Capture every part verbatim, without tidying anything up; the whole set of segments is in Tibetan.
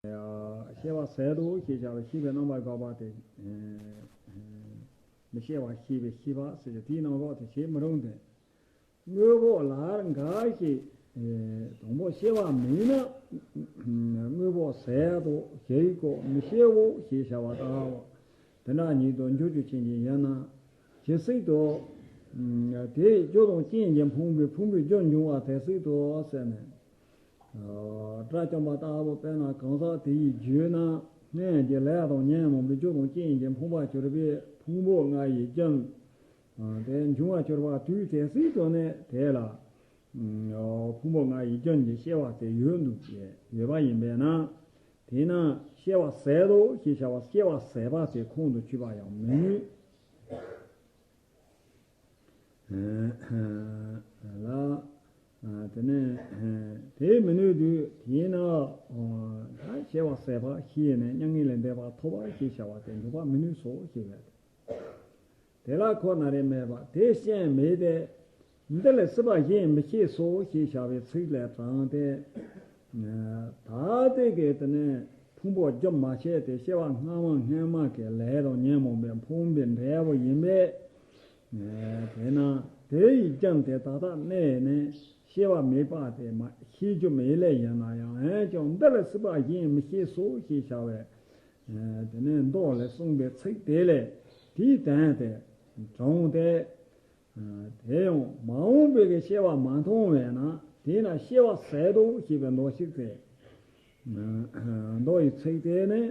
ཤེས་པ་ཟད་དོ་ཞེས་བྱ་བའི་ཤེས་པའི་རྣམ་པར་དགག་པ་སྟེ། མི་ཤེས་པ་ཤེས་པའི་ཤེས་པ་ཟེར་ཏེ་དེའི་རྣམ་གཞག་དེ་བྱེད་མི་རུང་སྟེ། དངོས་པོ་ལ་འགའ་ཞིག་དང་པོ་ཤེས་པ་མེད་ན་དངོས་པོ་ཟད་དོ་ཞེས་གོ་མི་ཤེས་པོ་ཞེས་བྱ་བ་ལྟ་བུ། དེ་འདྲ་ཉིད་དུ་འགྱུར་རྒྱུ་ཅན་གྱི་ཡིན་ན། ཇི་སྲིད་དུ། དེའི་རྒྱུ་དང་རྐྱེན་གྱིས་ཕུང་པོའི་ཕུང་པོའི་རྒྱུ་འབྱུང་བ་དེ་སྲིད་དུ་ཟེར་ནས། དགྲ་བཅོམ་པ་ལྟ་བུ་དཔེར་ན་གང་ཟག་དེ་ཡི་རྒྱུད་ན་སྔོན་གྱི་ལས་དང་ཉོན་མོངས་པའི་རྒྱུ་དང་རྐྱེན་གྱིས་ཕུང་པར་གྱུར་པའི་ཕུང་པོ་ལྔ་ཡི་རྒྱུན། དེ་འབྱུང་བར་གྱུར་པ་དུས་དེ་སྲིད་དུ་ནི་དེ་ལ། ཕུང་པོ་ལྔ་ཡི་རྒྱུན་གྱི་སྐྱེ་བ་དེ་ཡོད་འདུག་ཅེས་ཡོད་པ་ཡིན་པས་ན། དེས་ན་སྐྱེ་བ་ཟད་དོ་ཞེས་བྱ་བ་སྐྱེ་བ་ཟད་པ་དེ་ཁོང་དུ་ཆུད་པ་ཡང་མི་ནུས། ལ། དེ་ནས་དེས་མི་ནུས་དུས་དེས་ན་ད་སྐྱེ་བ་ཟད་པ་ཤེས་ནས་མྱ་ངན་ལས་འདས་པ་ཐོབ་པ་ཞེས་བྱ་བ་དེ་འཇོག་པ་མི་ནུས་སོ་ཞེས་པས། དེ་ལ་ཁོ་ན་རེ་མེད་པ་དེ་ཤེས་མེད་དེ། འདི་ལས་སྲིད་པ་གཞན་མི་སྐྱེ་སོ་ཞེས་བྱ་བའི་ཚིག་ལས་དྲངས་ཏེ། ད་ལྟའི་གི་དེ་ནས་ཕུང་པོ་རྒྱུན་མ་ཆད་དེ་སྐྱེ་བ་སྔ་མ་སྔོན་མ་གི་ལས་དང་ཉོན་མོངས་པའི་ཕུང་པོའི་འབྲས་བུ་ཡིན་པས། དེས་ན་དེ་ཡི་རྒྱུན་དེ་ད་ལྟ་གནས་ནས་སྐྱེ་བ་མེད་པ་དེ་མ་ཤེས་རྒྱུ་མེད་ལས་ཡིན་ན་ཡང་འོན་ཀྱང་འདི་ལས་སྲིད་པ་གཞན་མི་སྐྱེ་སོ་ཞེས་བྱ་བའི། དེ་ནས་མདོ་ལས་གསུངས་པའི་ཚིག་དེ་ལས་དེའི་དོན་དེ་དྲངས་ཏེ། དེ་ཡང་མ་འོངས་པའི་གི་སྐྱེ་བ་མ་མཐོང་བས་ན་དེས་ན་སྐྱེ་བ་ཟད་དོ་ཞེས་པའི་མདོ་ཞིག་སྟེ། མདོ་ཡི་ཚིག་དེ་ནི།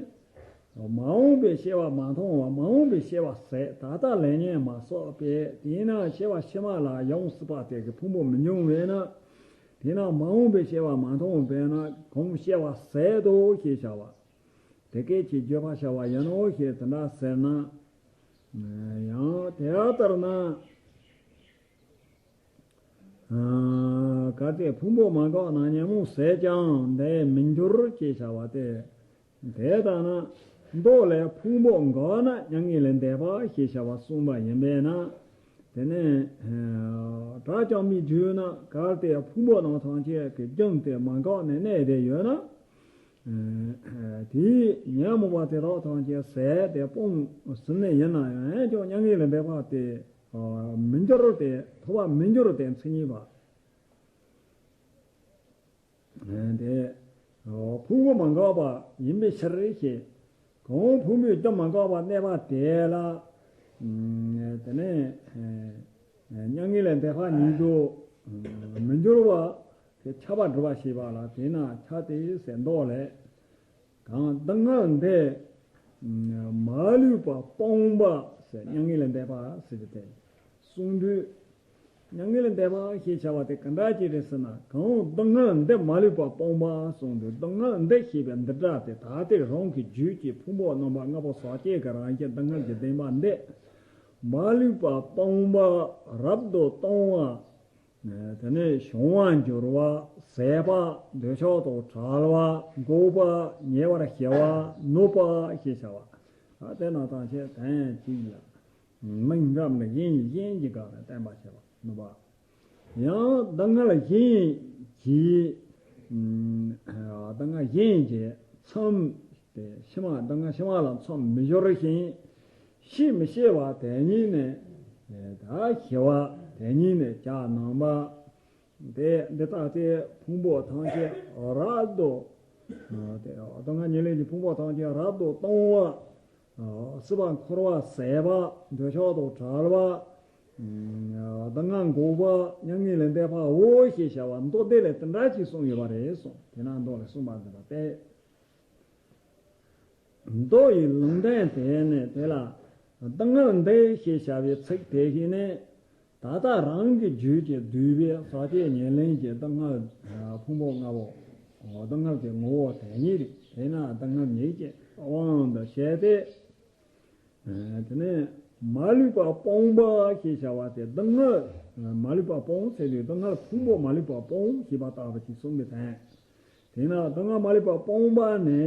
མ་འོངས་པའི་སྐྱེ་བ་མ་མཐོང་བ་མ་འོངས་པའི་སྐྱེ་བ་ཟད་ད་ལྟ་ལས་ཉོན་མ་གསོག་པས་དེས་ན་སྐྱེ་བ་ཕྱི་མ་ལ་ཡོང་སྲིད་པ་དེ་གི་ཕུང་པོ་མི་འབྱུང་བས་ན། དེས་ན་མ་འོངས་པའི་སྐྱེ་བ་མ་མཐོང་བས་ན་གོང་སྐྱེ་བ་ཟད་དོ་ཞེས་བྱ་བ། དེ་སྐད་ཅེས་བརྗོད་པར་བྱ་བ་ཡིན་ནོ་ཞེས་དེ་འདྲ་ཟེར་ན། ཡང་དེ་ལྟར་ན། གལ་ཏེ་ཕུང་པོ་མ་འགགས་ན་ཉོན་མོངས་ཟད་ཀྱང་འདས་མི་འགྱུར་ཞེས་བྱ་བ་སྟེ། དེ་ལྟ་ན་མདོ་ལས་ཕུང་པོ་འགགས་ན་མྱ་ངན་ལས་འདས་པ་ཞེས་བྱ་བ་གསུངས་པ་ཡིན་པས་ན། དེ་ནས་དགྲ་བཅོམ་པའི་རྒྱུད་ན་གལ་ཏེ་ཕུང་པོ་རྣམས་ཐམས་ཅད་ཀྱི་རྒྱུན་དེ་མ་འགགས་ནས་གནས་ཏེ་ཡོད་ན། དེའི་ཉོན་མོངས་པ་དེ་དག་ཐམས་ཅད་ཟད་དེ་སྤོང་ཟིན་ནས་ཡིན་ན་ཡང་ཡང་ཀྱང་མྱ་ངན་ལས་འདས་པ་དེ་མི་འགྱུར་ཏེ་ཐོབ་པ་མི་འགྱུར་ཏེ་མཚན་ཉིད་པ། དེ་ཕུང་པོ་མ་འགགས་པ་ཡིན་པའི་ཕྱིར་ཞེས་གང་ཕུང་པོའི་རྒྱུན་མ་འགགས་པར་གནས་པ་དེ་ལ། དེ་ནས་མྱ་ངན་ལས་འདས་པ་ཉིད་དུ་མི་འགྱུར་བ། དེ་ཁྱབ་པ་སྒྲུབ་པ་ཞེས་པ་ལ་དེས་ན་ཁྱབ་སྟེ་ཟེར་མདོ་ལས། གང་སྡུག་བསྔལ་འདས། མ་ལུས་པ་སྤོང་བ་ཟེར་མྱ་ངན་ལས་འདས་པ་ཟེར་ཏེ་གསུངས་དུས། མྱ་ངན་ལས་འདས་པ་ཞེས་བྱ་བ་དེ་ག་འདྲ་ཅིག་རེད་ཟེར་ན་གང་སྡུག་བསྔལ་འདས་མ་ལུས་པ་སྤོང་བ་གསུངས་དུས་སྡུག་བསྔལ་འདས་ཞེས་པའི་འདི་སྒྲ་དེ་ད་ལྟའི་རང་གི་རྒྱུད་ཀྱི་ཕུང་པོ་རྣམ་པ་ལྔ་པོ་ཟག་བཅས་ཀྱི་རང་བཞིན་སྡུག་བསྔལ་གྱི་བདེན་པ་འདས། མ་ལུས་པ་སྤོང་བ་རབ་ཏུ་གཏོང་བ། དེ་ནས་བྱུང་བར་འགྱུར་བ་ཟད་པ་འདོད་ཆགས་དང་བྲལ་བ་འགོག་པ་ཉེ་བར་ཞི་བ་ནུབ་པ་ཞེས་བྱ་བ། དེ་ན་ཐམས་ཅད་དོན་གཅིག་ལ་མིང་འདྲ་མིན་གཞན་གཞན་གྱི་སྒང་ནས་བསྟན་པ་བྱེད་པ་ནུབ་པ། ཡང་སྡུག་བསྔལ་གཞན་གྱི་སྡུག་བསྔལ་གཞན་གྱི་མཚམས་དེ་ཕྱི་མ་སྡུག་བསྔལ་ཕྱི་མ་ལ་མཚམས་མི་སྦྱོར་ཞིང་། ཤེས་མི་ཤེས་པ་དེ་ཉིད་ནས་ད་ཞི་བ་དེ་ཉིད་ནས་བྱ་ནང་པ། དེ་འདི་ལྟ་སྟེ་ཕུང་པོ་ཐམས་ཅད་རབ་ཏུ་དེ་སྡུག་བསྔལ་ཉེར་ལེན་གྱི་ཕུང་པོ་ཐམས་ཅད་རབ་ཏུ་གཏོང་བ། སྲིད་པ་འཁོར་བ་ཟད་པ་འདོད་ཆགས་དང་བྲལ་བ། སྡུག་བསྔལ་འགོག་པ་མྱ་ངན་ལས་འདས་པའོ་ཞེས་བྱ་བ་མདོ་སྡེ་ལས་དེ་འདྲ་ཅིག་གསུངས་ཡོད་པ་རེད་གསུངས། དེས་ན་མདོ་ལས་གསུངས་པ་འདི་ལ་བལྟས། མདོ་ཡི་ལུང་བསྟན་དེ་ནི་དེ་ལ་སྡུག་བསྔལ་འདས་ཞེས་བྱ་བའི་ཚིག་དེ་བཞིན་ནི་ད་ལྟ་རང་གི་རྒྱུད་ཀྱིས་བསྡུས་པའི་ཟག་བཅས་ཉེར་ལེན་གྱི་སྡུག་བསྔལ་ཕུང་པོ་ལྔ་པོ། སྡུག་བསྔལ་གྱི་ངོ་བོ་དེ་ཉིད་རེད། དེས་ན་སྡུག་བསྔལ་ཉིད་ཀྱི་དབང་དུ་བྱས་ཏེ། དེ་ནས་མ་ལུས་པ་སྤོང་བ་ཞེས་བྱ་བ་དེ་སྡུག་བསྔལ་མ་ལུས་པ་སྤོང་ཟེར་དུས་སྡུག་བསྔལ་ཕུང་པོ་མ་ལུས་པ་སྤོང་ཞེས་པ་ལྟ་བུ་ཞིག་གསུངས་པའི་དོན། དེས་ན་སྡུག་བསྔལ་མ་ལུས་པ་སྤོང་བ་ནི།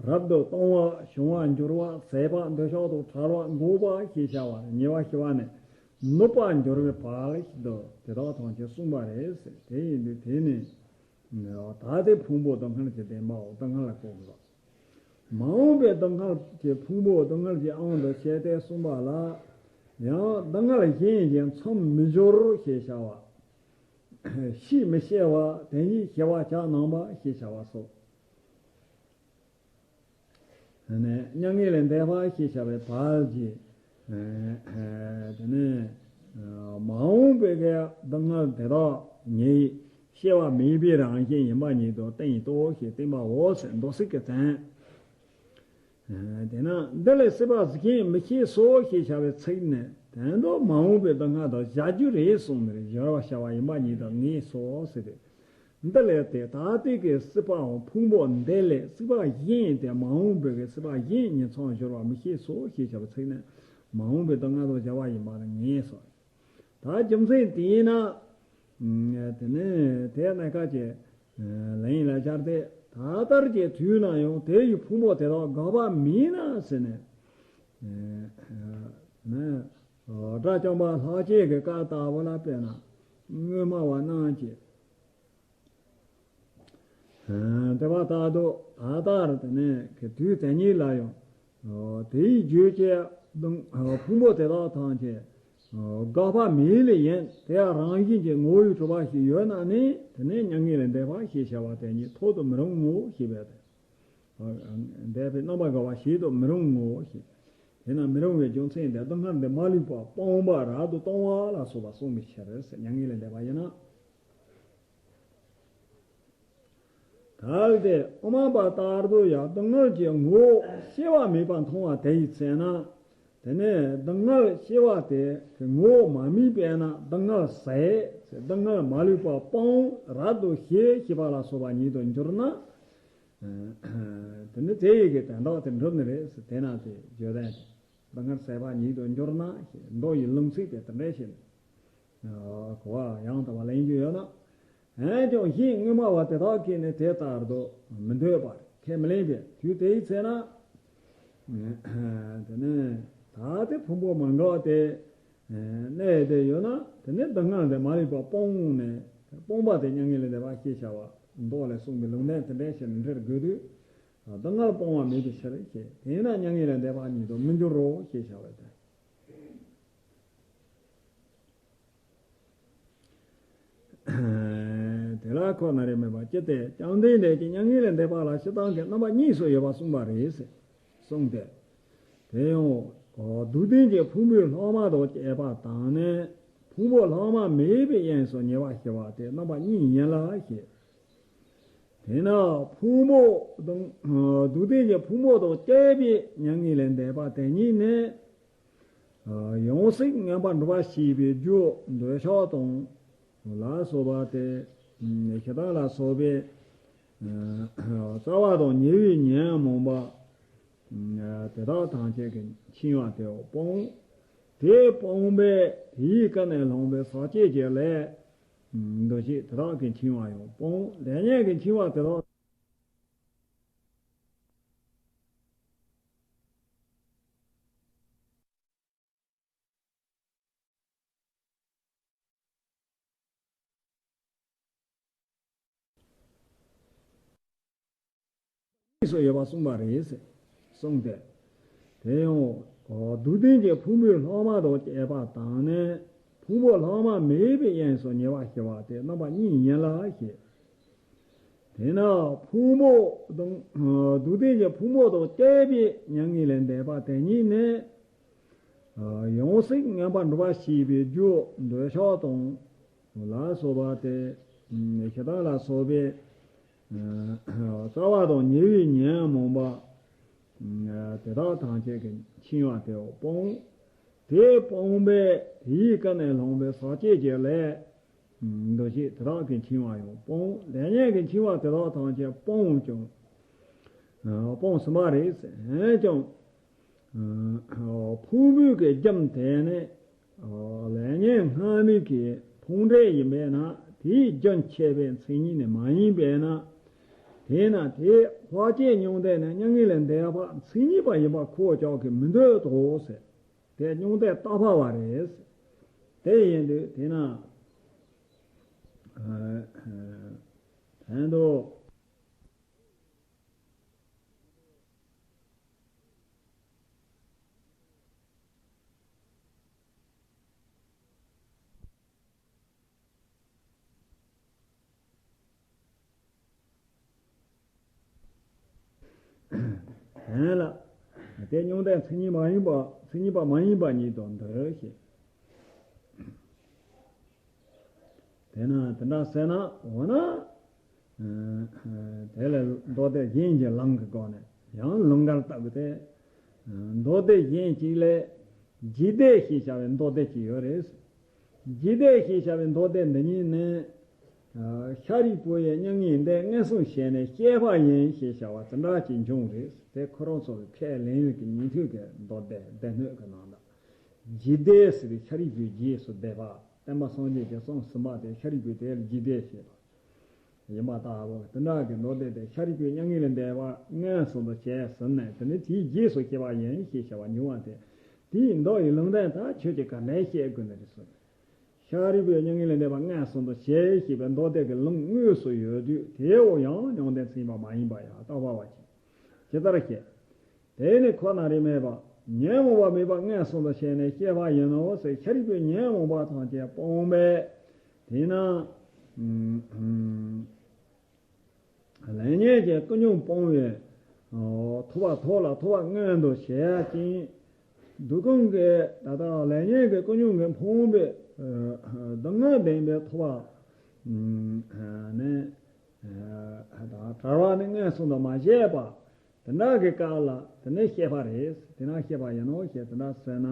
རབ་ཏུ་གཏོང་བ་བྱུང་བར་འགྱུར་བ་ཟད་པ་འདོད་ཆགས་དང་བྲལ་བ་འགོག་པ་ཞེས་བྱ་བ་ཉེ་བར་ཞི་བ་ནས་ནུབ་པར་འགྱུར་བའི་བར་ཞིག་ཏུ་དེ་དག་ཐམས་ཅད་གསུངས་པ་རེད་ཟེར། དེ་ཡིན་དུས་དེ་ནི། ད་དེ་ཕུང་པོ་སྡུག་བསྔལ་གྱི་བདེན་པའོ། སྡུག་བསྔལ་ལ་གོ་དགོས། མ་འོངས་པའི་སྡུག་བསྔལ་གྱི་ཕུང་པོ་སྡུག་བསྔལ་གྱི་དབང་དུ་བྱས་ཏེ་གསུངས་པ་ལ། ཡང་སྡུག་བསྔལ་གཞན་གྱི་མཚམས་མི་སྦྱོར་ཞེས་བྱ་བ། ཤེས་མི་ཤེས་པ་དེ་ཉིད་ཞི་བ་བྱ་སྣང་བ་ཞེས་བྱ་བ་སོགས། དེ་ནས་མྱ་ངན་ལས་འདས་པ་ཞེས་བྱ་བའི་བར་གྱི། དེ་ནས་མ་འོངས་པའི་གི་སྡུག་བསྔལ་དེ་དག་ཉིད་སྐྱེ་བ་མེད་པའི་རང་བཞིན་ཡིན་པ་ཉིད་དུ་བསྟན་ཏོ་ཞེས་བསྟན་པའོ་ཟེར་མདོ་སྲིད་ཀྱི་དོན། དེས་ན་འདི་ལས་སྲིད་པ་གཞན་མི་སྐྱེ་སོ་ཞེས་བྱ་བའི་ཚིག་ནི་དོན་དུ་མ་འོངས་པའི་སྡུག་བསྔལ་དུ་བཞག་རྒྱུ་རེད་གསུངས་ནས་སྦྱོར་བ་བྱ་བ་ཡིན་པ་ཉིད་དུ་ངེས་སོ་ཟེར་ཏེ། འདི་ལས་ཏེ་ད་ལྟའི་གི་སྲིད་པའང་ཕུང་པོ་འདི་ལས་སྲིད་པ་གཞན་ཏེ་མ་འོངས་པའི་གི་སྲིད་པ་གཞན་ཉིད་མཚམས་སྦྱོར་བ་མི་ཤེས་སོ་ཞེས་བྱ་བའི་ཚིག་ནི་མ་འོངས་པའི་སྡུག་བསྔལ་དུ་བྱ་བ་ཡིན་པར་ངེས་སོ། ད་རྒྱུ་མཚན་དེས་ན། དེ་ནས་དེ་གནས་སྐབས་ཀྱི་ལན་ལ་སྦྱར་ཏེ་ད་ལྟར་གྱི་དུས་ན་ཡང་དེ་ཡི་ཕུང་པོ་དེ་དག་འགག་པ་མེད་ན་ཟེར་ནས། དགྲ་བཅོམ་པ་ལྷག་བཅས་ཀྱི་བཀའ་ལྟ་བུ་ལ་དཔེར་ན་དངོས་སྨྲ་བ་རྣམས་ཀྱིས། དེ་བ་ལྟར་དུ་ད་ལྟར་དེ་ནས་ཀྱི་དུས་དེ་ཉིད་ལ་ཡང་དེའི་རྒྱུད་ཀྱི་ཕུང་པོ་དེ་དག་ཐམས་ཅད་འགག་པ་མེད་ལས་ཡིན། དེ་ཡང་རང་བཞིན་གྱིས་ངོ་བོས་གྲུབ་པ་ཞིག་ཡོད་ན་ནི་དེ་ནས་མྱ་ངན་ལས་འདས་པ་ཞེས་བྱ་བ་དེ་ཉིད་ཐོབ་ཏུ་མི་རུང་ངོ་ཞེས་པས། འདས་པའི་རྣམ་པ་འགག་པ་ཞེས་སུ་མི་རུང་ངོ་ཞེས། དེས་ན་མི་རུང་བའི་རྒྱུ་མཚན་དེ་སྡུག་བསྔལ་འདི་མ་ལུས་པ་སྤོང་བ་རབ་ཏུ་གཏོང་བ་ལ་སོགས་པ་གསུངས་པའི་ཕྱིར་ཟེར། མྱ་ངན་ལས་འདས་པ་ཡིན་ན། གལ་ཏེ་དབུ་མ་པ་ལྟར་དུ་ཡང་སྡུག་བསྔལ་གྱི་ངོ་བོ་སྐྱེ་བ་མེད་པར་མཐོང་བ་དེ་ཡི་ཚེ་ན། དེ་ནས་སྡུག་བསྔལ་སྐྱེ་བ་དེ་གི་ངོ་བོ་མ་དམིགས་པས་ན་སྡུག་བསྔལ་ཟད་ཟེར། སྡུག་བསྔལ་མ་ལུས་པ་སྤོང་རབ་ཏུ་ཤེས་ཞེས་པ་ལ་སོགས་པ་ཉིད་དུ་འགྱུར་ན། དེ་ནི་དེ་ཡི་གི་དོན་དག་དེ་འགྲུབ་ནི་རེད་ཟེར། དེས་ན་དེ་བརྗོད་དོན་དེ་སྡུག་བསྔལ་ཟད་པ་ཉིད་དུ་འགྱུར་ན་ཞེས་མདོ་ཡི་ལུང་ཚིག་དེ་དེ་འདྲ་ཞིག་གོ་བ་ཡང་དག་པ་ལེན་རྒྱུ་ཡོད་ན། འོན་ཀྱང་གཞན་དངོས་སྨྲ་བ་དེ་དག་གིས་ནི་དེ་ལྟར་དུ་མི་འདོད་པར་ཁས་མི་ལེན་པས། དུས་དེའི་ཚེ་ན། དེ་ནས་ད་དེ་ཕུང་པོ་མ་འགགས་ཏེ་གནས་ཏེ་ཡོད་ན་དེ་ནས་སྡུག་བསྔལ་དེ་མ་ལུས་པ་སྤོང་ནས་སྤོང་བ་དེ་མྱ་ངན་ལས་འདས་པ་ཞེས་བྱ་བ་མདོ་ལས་གསུངས་པའི་ལུང་དོན་དེ་འདྲ་ཞིག་འགྲེལ་དགོས་དུས། སྡུག་བསྔལ་སྤོང་བ་མེད་པའི་ཕྱིར་ཞེས། དེས་ན་མྱ་ངན་ལས་འདས་པ་ཉིད་དུ་མི་འགྱུར་རོ་ཞེས་བྱ་བ་སྟེ། དེ་ལ་ཁོ་ན་རེ་མེད་པ་ཅི་སྟེ་བཅོམ་ལྡན་འདས་ཀྱིས་མྱ་ངན་ལས་འདས་པ་ལ་སྤྱིར་བཏང་གི་རྣམ་པ་གཉིས་སུ་ཡོད་པ་གསུངས་པ་རེད་ཟེར་གསུངས་ཏེ། དེ་ཡང་སྡུག་བདེན་གྱི་ཕུང་པོའི་ལྷག་མ་དང་བཅས་པ་དང་ནི་ཕུང་པོ་ལྷག་མ་མེད་པའི་དབྱིངས་སུ་ཉེ་བར་ཞི་བ་སྟེ་རྣམ་པ་གཉིས་ཡིན་ལ་ཞེས། དེས་ན་ཕུང་པོ་དང་སྡུག་བདེན་གྱི་ཕུང་པོ་དང་བཅས་པའི་མྱ་ངན་ལས་འདས་པ་དེ་ཉིད་ནི། ཡང་སྲིད་མངོན་པར་འགྲུབ་པ་ཞེས་པའི་རྒྱུ་འདོད་ཆགས་དང་ལ་སོགས་པ་སྟེ། ཞེ་སྡང་ལ་སོགས་པའི་རྩ་བ་དང་ཉེ་བའི་ཉོན་མོངས་པ་དེ་དག་ཐམས་ཅད་ཀྱིས་འཆིང་བ་དེ་སྤོང་། དེ་སྤོང་བས་དེའི་ཀུན་ནས་བསླངས་པའི་ཟག་བཅས་ཀྱི་ལས་འདུ་བྱེད་དེ་དག་གིས་འཆིང་བ་ཡང་སྤོང་། ལས་ཉོན་གྱིས་འཆིང་བ་དེ་དག་སུ་ཡོད་པ་གསུངས་པ་རེད་ཟེར་གསུངས་ཏེ། དེ་ཡང་སྡུག་བདེན་གྱི་ཕུང་པོའི་ལྷག་མ་དང་བཅས་པ་དང་ནི་ཕུང་པོ་ལྷག་མ་མེད་པའི་དབྱིངས་སུ་ཉེ་བར་ཞི་བ་སྟེ་རྣམ་པ་གཉིས་ཡིན་ལ་ཞེས། དེས་ན་ཕུང་པོ་དང་སྡུག་བདེན་གྱི་ཕུང་པོ་དང་བཅས་པའི་མྱ་ངན་ལས་འདས་པ་དེ་ཉིད་ནི། ཡང་སྲིད་མངོན་པར་འགྲུབ་པ་ཞེས་པའི་རྒྱུ་འདོད་ཆགས་དང་ལ་སོགས་པ་སྟེ། ཞེ་སྡང་ལ་སོགས་པའི་རྩ་བ་དང་ཉེ་བའི་ཉོན་མོངས་པ་དེ་དག་ཐམས་ཅད་ཀྱིས་འཆིང་བ་དེ་སྤོང་། དེ་སྤོང་བས་དེའི་ཀུན་ནས་བསླངས་པའི་ཟག་བཅས་ཀྱི་ལས་འདུ་བྱེད་དེ་དག་གིས་འཆིང་བ་ཡང་སྤོང་། ལས་ཉོན་གྱིས་འཆིང་བ་དེ་དག་ཐམས་ཅད་སྤོང་ཀྱང་། སྤོང་ཟིན་པ་རེད་ཟེར་ཀྱང་། ཕུང་པོའི་གི་རྒྱུ་དེ་ནི་ལས་ཉོན་སྔ་མའི་གི་ཕུང་འབྲས་ཡིན་པས་ན་དེའི་རྒྱུན་ཆད་པའི་མཚན་ཉིད་ནི་མ་ཡིན་པས་ན། དེས་ན་དེ་ལྷག་བཅས་མྱོང་འདས་ནི་མྱ་ངན་ལས་འདས་པ་མཚན་ཉིད་པ་ཡིན་པ་ཁོ་ཅག་གིས་མི་འདོད་དོ་ཟེར། དེ་མྱོང་འདས་རྟག་པ་བ་རེད་ཟེར། དེ་ཡིན་དུས་དེས་ན། ཕན་འདོགས། ལ། དེ་མྱང་འདས་མཚན་ཉིད་མ་ཡིན་པ། མཚན་ཉིད་པ་མ་ཡིན་པ་ཉིད་དུ་འདོད་ཞེས། དེས་ན་དེ་འདྲ་ཟེར་ན། འོ་ན། དེ་ལས་མདོ་སྡེ་གཞན་གྱི་ལུང་གི་སྒོ་ནས་ཡང་ལུང་འདྲེན་བཏབ་སྟེ། མདོ་སྡེ་གཞན་གཅིག་ལས། འཇིག་ལྡན་ཞེས་བྱ་བའི་མདོ་སྡེ་གཅིག་ཡོད་རེད། འཇིག་ལྡན་ཞེས་བྱ་བའི་མདོ་སྡེ་འདི་ཉིད་ནི། ཤཱ་རིའི་བུ་ཡིས་མྱ་ངན་འདས་ངན་སོང་ཞེན་ནས་སྐྱེས་པ་ཡིན་ཞེས་བྱ་བ་དེ་འདྲ་ཅིག་འབྱུང་རེད། དེ་ཁོ་རང་ཚོ་གི་ཁས་ལེན་ཡུལ་གྱི་ཉན་ཐོས་ཀྱི་མདོ་སྡེ་སྡེ་སྣོད་ཀྱི་ནང་དུ། འཇིག་ལྡན་ཟེར་བའི་ཤཱ་རིའི་བུའི་རྗེས་སུ་འདེབས་པ། སྟོན་པ་སངས་རྒྱས་ཀྱི་གསུང་གསུམ་པ་དེ་ཤཱ་རིའི་བུས་དེ་ལ་འཇིག་ལྡན་ཞེས་པ་ཡིན་པ་ལྟ་བུ། དེ་འདྲ་གི་མདོ་སྡེ་དེ་ཤཱ་རིའི་བུས་མྱ་ངན་ལས་འདས་པ་ངན་སོང་དུ་བྱས་ཟིན་ནས། དེ་ནི་དེའི་རྗེས་སུ་སྐྱེས་པ་ཡིན་ཞེས་བྱ་བ་འབྱུང་བ་དེ། དེའི་མདོ་ཡི་ལུང་བསྟན་དག་ཁྱོད་ཀྱིས་ག་འདྲས་བཤད་དགོས་ནི་རེད་གསུངས། ཤཱ་རིའི་བུས་མྱ་ངན་ལས་འདས་པ་ངན་སོང་དུ་བྱས་ཞེས་པའི་མདོ་སྡེ་གི་ལུང་དངོས་སུ་ཡོད་དུས། དེའོ་ཡང་མྱང་འདས་མཚན་ཉིད་པ་མ་ཡིན་པ་ཡང་རྟག་པ་བ་ཅིག་ཇི་ལྟར་བཤད། དེ་ནི་ཁོ་ན་རེ་མེད་པ། ཉོན་མོངས་པ་མེད་པ་ངན་སོང་དུ་བྱས་ནས་སྐྱེས་པ་ཡིན་ནོ་ཟེར། ཤཱ་རིའི་བུས་ཉོན་མོངས་པ་ཐམས་ཅད་སྤངས་པས། དེས་ན། ལས་ཉོན་གྱི་ཀུན་འབྱུང་སྤོང་བའི་ཐོབ་པ་ཐོབ་ལ་ཐོབ་པ་མངོན་དུ་བྱས་ཅིང་། འདོད་ཁམས་ཀྱི་ད་ལྟ་ལས་ཉོན་གྱི་ཀུན་འབྱུང་གིས་ཕོངས་པའི་སྡུག་བསྔལ་ལྡན་པའི་ཐོབ་པ་ནི། ད་བྲལ་བ་ནི་ངན་སོང་དུ་མ་བྱས་པ། དེ་འདྲ་གི་སྐབས་ལ་དེ་ནས་བཤད་པ་རེད། དེ་ན་བཤད་པ་ཡིན་ནོ་ཞེས་དེ་འདྲ་ཟེར་ན།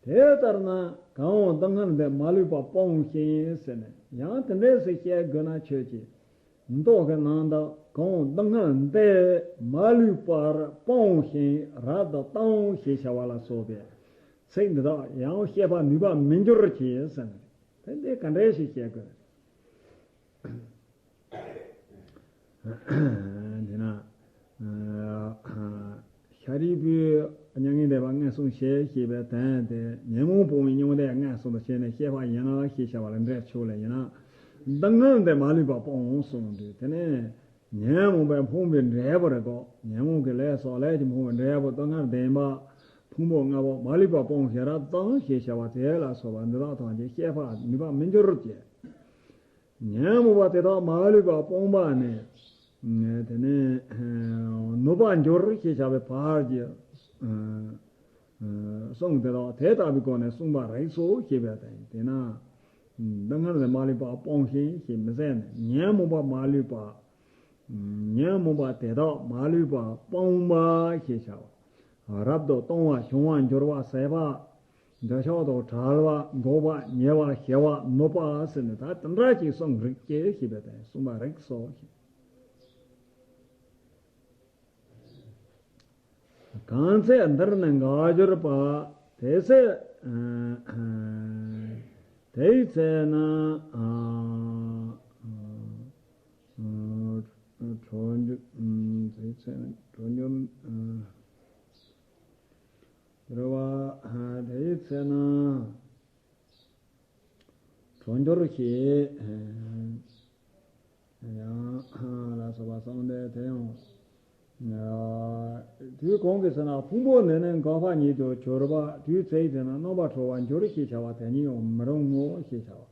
དེ་ལྟར་ན་གང་འོང་སྡུག་བསྔལ་འདས་མ་ལུས་པ་སྤོང་ཞིང་ཟེར་ནས། ཡང་དེ་འདྲས་སེ་བཤད་དགོས་ན། ཁྱོད་ཀྱིས་མདོ་གི་ནང་དུ་གང་འོང་སྡུག་བསྔལ་འདས་མ་ལུས་པར་སྤོང་ཞིང་རབ་ཏུ་བལྟའོ་ཞེས་བྱ་བ་ལ་སོགས་པའི་ཚིག་འདི་དག་ཡང་བཤད་པར་ནུས་པ་མི་འགྱུར་གྱི་ཟེར་ནས། དེ་འདི་ག་འདྲས་ཞིག་བཤད་དགོས། དེས་ན། ཤཱ་རིའི་བུས་མྱ་ངན་འདས་པ་ངན་སོང་ཞེས་བཤད་པའི་དོན་དེ། ཉོན་མོངས་སྤོང་བའི་མྱང་འདས་ངན་སོང་དུ་བྱས་ནས་སྐྱེས་པ་ཡིན་ན་ཞེས་བྱ་བ་ལ་འགྲེལ་ཆོག་ལེ་ཡིན་ན། སྡུག་བསྔལ་འདས་མ་ལུས་པ་སྤོང་གསུངས་དུས། དེ་ནས་ཉོན་མོངས་པས་ཕོངས་པའི་འབྲས་བུ་རེད་གོ། ཉོན་མོངས་ཀྱི་ལས་སོགས་ལས་ཀྱིས་ཕོངས་པའི་འབྲས་བུ་སྡུག་བསྔལ་ལྡན་པ། ཕུང་པོ་ལྔ་པོ་མ་ལུས་པ་སྤོང་ཞིང་རབ་ཏུ་བལྟའོ་ཞེས་བྱ་བ་དེ་ལ་སོགས་པ་འདི་དག་ཐམས་ཅད་བཤད་པར་ནུས་པ་མི་འགྱུར་གྱི། ཉོན་མོངས་པ་དེ་དག་མ་ལུས་པ་སྤོང་བ་ནི། དེ་ནས་ནུབ་པར་འགྱུར་ཞེས་བྱ་བའི་བར་གྱི་གསུང་དེ་དག་དེ་ལྟ་བུའི་སྒོ་ནས་གསུངས་པ་རིགས་སོ་ཞེས་པ་དང་། དེས་ན་སྡུག་བསྔལ་ལས་མ་ལུས་པ་སྤོང་ཞིང་ཞེས་མི་ཟེར་ནས། ཉོན་མོངས་པ་མ་ལུས་པ། ཉོན་མོངས་པ་དེ་དག་མ་ལུས་པ་སྤོང་བ་ཞེས་བྱ་བ། རབ་ཏུ་གཏོང་བ་བྱུང་བར་འགྱུར་བ་ཟད་པ། འདོད་ཆགས་དང་བྲལ་བ། འགོག་པ། ཉེ་བར་ཞི་བ། ནུབ་པ་ཟེར་ནས་ད་དེ་འདྲ་ཅིག་གསུངས་རིགས་ཀྱི་ཞེས་པའི་དོན། གསུངས་པ་རིགས་སོ་ཞེས། གང་ཚེ་འདིར་ནི་འགག་གྱུར་པ། དེ་ཚེ་དེའི་ཚེ་ན། གྲོལ་འགྱུར། དེའི་ཚེ་ན་གྲོལ་འགྱུར། རེད་བ། དེའི་ཚེ་ན། གྲོལ་འགྱུར་ཞེས། ཡང་ལ་སོགས་པ་གསུངས་ཏེ། དེ་ཡང་དུས་གང་གི་ཚེ་ན་ཕུང་པོ་འདི་ནི་འགག་པ་ཉིད་དུ་གྱུར་པ། དུས་དེའི་ཚེ་ན་རྣམ་པར་གྲོལ་བར་འགྱུར་ཞེས་བྱ་བ་དེ་ཉིད་ཡང་མི་རུང་ངོ་ཞེས་བྱ་བ།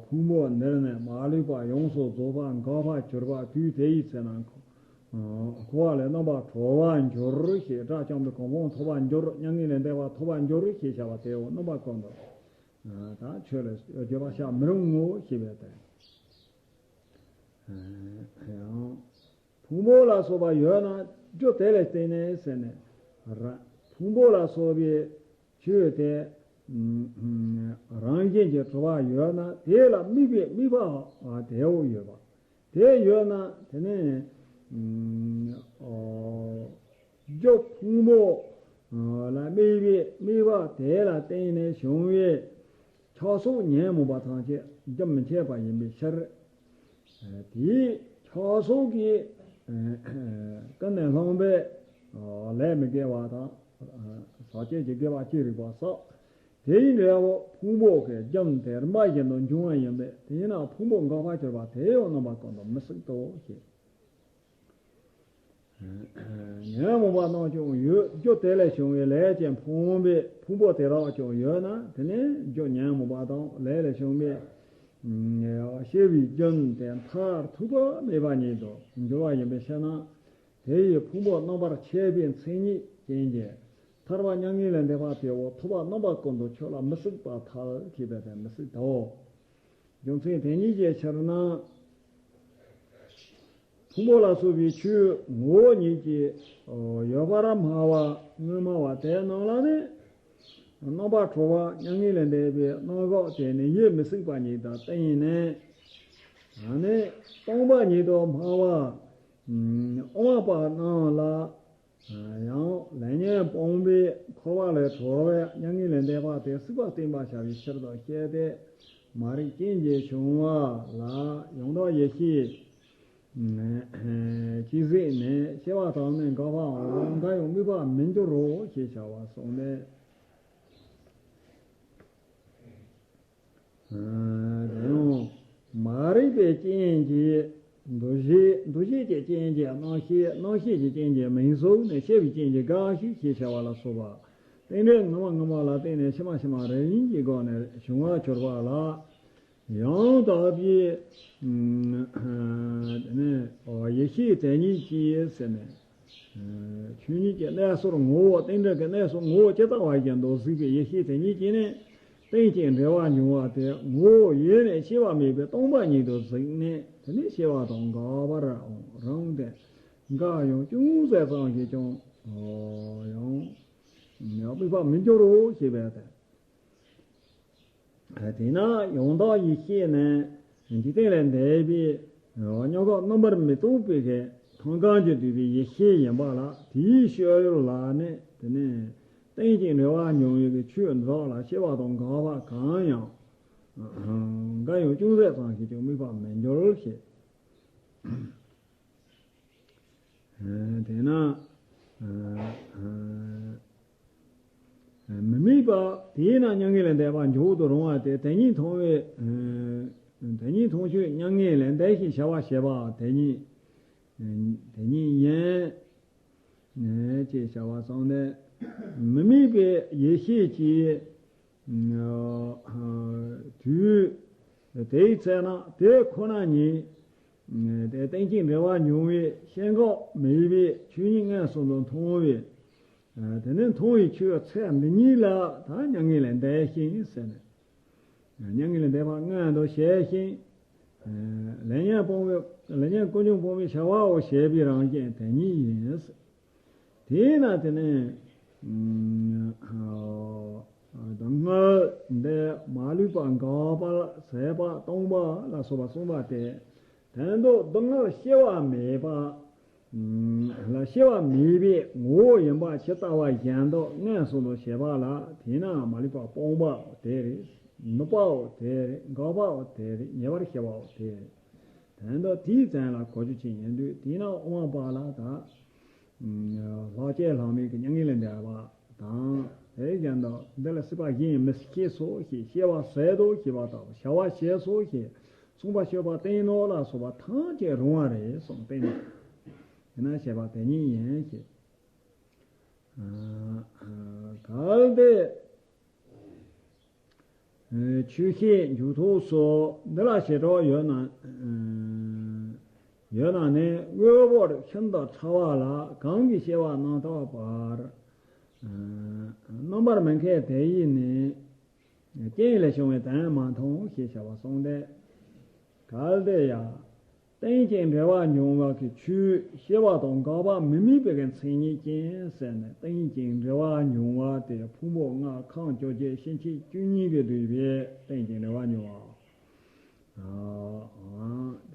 ཕུང་པོ་འདིར་ནི་མ་ལུས་པ་ཡོངས་སུ་རྫོགས་པ་འགག་པར་གྱུར་པ། དུས་དེ་ཡི་ཚེ་ན་འཁོར་བ་ལས་རྣམ་པར་གྲོལ་བར་འགྱུར་ཞེས། དགྲ་བཅོམ་པའི་གོ་འཕང་ཐོབ་པར་འགྱུར། མྱ་ངན་ལས་འདས་པ་ཐོབ་པར་འགྱུར་ཞེས་བྱ་བ་དེའོ། རྣམ་པ་ཀུན་ཏུ་ད་ཆོས་ལ་བརྗོད་པར་བྱ་མི་རུང་ངོ་ཞེས་པའི་དོན། ཡང་ཕུང་པོ་ལ་སོགས་པ་ཡོད་ན་རྒྱུ་དེ་ལ་བརྟེན་ནས་ཟེར་ནས། ར་ཕུང་པོ་ལ་སོགས་པའི་ཆོས་དེ་རང་བཞིན་གྱིས་གྲུབ་པ་ཡོད་ན། དེ་ལ་དམིགས་པའི་དམིགས་པ་དེའོ་ཡོད་པ། དེ་ཡོད་ན་དེ་ནི་རྒྱུ་ཕུང་པོ་ལ་དམིགས་པའི་དམིགས་པ་དེ་ལ་བརྟེན་ནས་བྱུང་བའི་ཆགས་སོགས་ཉོན་མོངས་པ་ཐམས་ཅད་རྒྱུན་མི་འཆད་པ་ཡིན་པའི་ཕྱིར། དེའི་ཆགས་སོགས་ཀྱིས་ཀུན་ནས་བསླངས་པའི་ལས་མི་དགེ་བ་དང་། ཟག་བཅས་ཀྱི་དགེ་བ་ཅི་རིགས་པ་བསགས། དེ་ཡི་འབྲས་བུ་ཕུང་པོ་གི་རྒྱུན་དེ་རིམ་པ་བཞིན་དུ་འབྱུང་བ་ཡིན་པས། དེས་ན་ཕུང་པོ་འགག་པར་གྱུར་པ་དེ་ཡང་རྣམ་པ་ཀུན་ཏུ་མི་སྲིད་དོ་ཞེས། ཉོན་མོངས་པ་རྣམས་ཀྱང་ཡོད། རྒྱུ་དེ་ལས་བྱུང་བའི་ལས་ཀྱིས་ཕུང་པའི་ཕུང་པོ་དེ་དག་ཀྱང་ཡོད་ན། དེ་ནི་རྒྱུ་ཉོན་མོངས་པ་དང་ལས་ལས་བྱུང་བའི་སྐྱེ་བའི་རྒྱུན་དེ་མཐར་ཐུག་པ་མེད་པ་ཉིད་དུ་འགྱུར་བ་ཡིན་པའི་ཕྱིར་ན། དེ་ཡི་ཕུང་པོ་རྣམ་པར་ཆད་པའི་མཚན་ཉིད་ཅན་གྱི་ཐར་པ་མྱ་ངན་ལས་འདས་པ་དེའོ། ཐུབ་པ་རྣམ་པ་ཀུན་ཏུ་ཁྱོད་ལ་མི་སྲིད་པར་ཐལ་ཞེས་པ་དེ་མི་སྲིད་དོ། རྒྱུ་མཚན་དེ་ཉིད་ཀྱི་ཕྱིར་ན། ཕུང་པོ་ལ་སོགས་པའི་ཆོས་ངོ་བོ་ཉིད་ཀྱིས་ཡོད་པར་སྨྲ་བ་དངོས་སྨྲ་བ་དེ་རྣམས་ལ་ནི། རྣམ་པར་གྲོལ་བ་མྱ་ངན་ལས་འདས་པའི་རྣམ་གཞག་དེ་ནི་ཡེ་མི་སྲིད་པ་ཉིད་དུ་བསྟན་ནས། ཨ་ནི་སྟོང་པ་ཉིད་དུ་སྨྲ་བ་དབུ་མ་པ་རྣམས་ལ། ཡང་ལས་ཉོན་སྤོང་བའི་འཁོར་བ་ལས་གྲོལ་བའི་མྱ་ངན་ལས་འདས་པ་དེ་སྲིད་པ་བསྟན་པར་བྱ་བའི་ཕྱིར་དུ་བཤད་དེ། མ་རིག་རྐྱེན་གྱིས་བྱུང་བ་ལ་ཡང་དག་ཡེ་ཤེས་ཀྱིས་གཟིགས་ནས་སྐྱེ་བ་དང་ནི་འགག་པའང་འགའ་ཡང་དམིགས་པར་མི་འགྱུར་རོ་ཞེས་བྱ་བ་གསུངས་ནས། དེ་ཡང་མ་རིག་པའི་རྐྱེན་གྱིས་འདུ་ཤེས། འདུ་ཤེས་ཀྱི་རྐྱེན་གྱིས་རྣམ་ཤེས། རྣམ་ཤེས་ཀྱི་རྐྱེན་གྱིས་མིང་གཟུགས་ནས། ཤེས་པའི་རྐྱེན་གྱིས་འགའ་ཞིག་ཞེས་བྱ་བ་ལ་སོགས་པ། རྟེན་འབྲེལ་ངོ་མ་ངོ་མ་ལ་བརྟེན་ནས་ཕྱི་མ་ཕྱི་མ་རེ་རེ་བཞིན་གྱི་སྒོ་ནས་བྱུང་བར་གྱུར་པ་ལ། ཡང་དག་པའི་དེ་ནས་ཡེ་ཤེས་དེ་ཉིད་ཀྱིས་ཟེར་ནས། ཆོས་ཉིད་ཀྱི་གནས་ཚུལ་ངོ་བོ། རྟེན་འབྲེལ་གྱི་གནས་ཚུལ་ངོ་བོ་ཇི་ལྟ་བ་བཞིན་དུ་གཟིགས་པའི་ཡེ་ཤེས་དེ་ཉིད་ཀྱིས་ནི། རྟེན་ཅིང་འབྲེལ་བར་འབྱུང་བ་དེ་ངོ་བོ་ཡེ་ནས་སྐྱེ་བ་མེད་པའི་སྟོང་པ་ཉིད་དུ་གཟིགས་ནས། དེ་ནི་སྐྱེ་བ་དང་འགག་པར་རུང་སྟེ། འགའ་ཡང་ཅུང་ཟད་ཙམ་ཞིག་ཀྱང་ཡང་དམིགས་པར་མི་འགྱུར་རོ་ཞེས་པས་ཏེ། དེས་ན་ཡང་དག་ཡེ་ཤེས་ནི་འཇིག་རྟེན་ལས་འདས་པའི་མྱོང་བ་རྣམ་པར་མི་རྟོག་པའི་གི་མཐོང་གང་གིས་བསྡུས་པའི་ཡེ་ཤེས་ཡིན་པ་ལ། དེའི་སྤྱོད་ཡུལ་ལ་ནི་དེ་ནི་རྟེན་ཅིང་འབྲེལ་བར་འབྱུང་བའི་གི་ཆོས་འདི་དག་ལ་སྐྱེ་བ་དང་འགག་པ་གང་ཡང་འགའ་ཡང་ཅུང་ཟད་ཙམ་ཞིག་ཀྱང་དམིགས་པར་མི་འགྱུར་ཞེས། དེས་ན་མི་དམིགས་པ། དེས་ན་མྱ་ངན་ལས་འདས་པ་འཇོག་ཏུ་རུང་བ་སྟེ། དེ་ཉིད་མཐོང་བའི་དེ་ཉིད་མཐོང་ཆོས་མྱ་ངན་ལས་འདས་ཞེས་བྱ་བ་ཞེས་པ་དེ་ཉིད་དེ་ཉིད་ཡིན་ཅེས་བྱ་བ་གསུངས་ནས། མི་དམིགས་པའི་ཡེ་ཤེས་ཀྱིས། དུས་དེའི་ཚེ་ན་དེ་ཁོ་ན་ཉིད་དེ་རྟེན་ཅིང་འབྲེལ་བར་འབྱུང་བའི་ཤེས་འགག་མེད་པའི་ཆོས་ཉིད་མངོན་སུམ་དུ་མཐོང་བས། དེ་ནས་མཐོང་བའི་ཆོས་ཚེ་འདི་ཉིད་ལ་ད་མྱ་ངན་ལས་འདས་ཤིང་ཟེར་ནས། མྱ་ངན་ལས་འདས་པ་མངོན་དུ་བྱས་ཤིང་། ལས་ཉོན་སྤོང་བའི་ལས་ཉོན་ཀུན་འབྱུང་སྤོང་བའི་བྱ་བའོ་ཞེས་པའི་རང་བཞིན་དེ་ཉིད་ཡིན། དེས་ན་དེ་ནི་སྔར་འདས་མ་ལུས་པ་འགག་པ་ཟད་པ་སྟོང་པ་ལ་སོགས་པ་གསུངས་པ་སྟེ། དོན་དུ་སྡུག་བསྔལ་སྐྱེ་བ་མེད་པ་ལ་སྐྱེ་བ་མེད་པའི་ངོ་བོ་ཡིན་པ་ཇི་ལྟ་བ་བཞིན་དུ་མངོན་སུམ་དུ་བྱེད་པ་ལ། དེས་ན་མ་ལུས་པ་སྤོང་བའོ་དེ་རེད། ནུབ་པའོ་དེ་རེད། འགག་པའོ་དེ་རེད། ཉེ་བར་ཤི་བའོ་དེ་རེད། དོན་དུ་དེའི་མཚན་ལ་གོ་རྒྱུ་ཅི་ཡིན་དུས། དེས་ན་དབུ་མ་པ་ལ་ད། ལྷག་བཅས་ལྷག་མེད་ཀྱི་མྱ་ངན་ལས་འདས་པ་དང་། དེ་བཞིན་དུ་འདི་ལ་སྲིད་པ་གཞན་མི་སྐྱེ་སོ་ཞེས། སྐྱེ་བ་ཟད་དོ་ཞེས་པ་དང་། བྱ་བ་བྱས་སོ་ཞེས་གསུངས་པ་སྤྱོད་པ་བསྟན་ནོ་ལ་སོགས་པ་ཐམས་ཅད་རུང་བ་རེད་གསུངས་བསྟན་ནས། དེས་ན་བྱས་པ་དེ་ཉིད་ཡིན་ཞེས། གལ་ཏེ། ཆོས་བཤད་མཇུག་ཐོགས་སུ་འདི་ལ་བྱེ་བྲག་ཡོད་ན། ཡོད་ན་ནི་དངོས་པོར་ཤིན་ཏུ་ཕྲ་བ་ལ་གང་གིས་སྐྱེ་བ་རྣམ་དག་པར། རྣམ་པར་མི་འཁྲུལ་དེ་ཡིས་ནི། རྐྱེན་ལས་བྱུང་བའི་དོན་མ་མཐོང་ཞེས་བྱ་བ་གསུངས་ཏེ། གལ་ཏེ་ཡང་། རྟེན་ཅིང་འབྲེལ་བར་འབྱུང་བ་གི་ཆོས་སྐྱེ་བ་དང་འགག་པ་མི་དམིགས་པའི་གི་མཚན་ཉིད་ཅན་ཟེར་ནས། རྟེན་ཅིང་འབྲེལ་བར་འབྱུང་བ་དེ་ཕུང་པོ་ལྔ་ཁམས་བཅོ་བརྒྱད་སྐྱེ་མཆེད་བཅུ་གཉིས་ཀྱིས་བསྡུས་པའི་རྟེན་ཅིང་འབྲེལ་བར་འབྱུང་བ།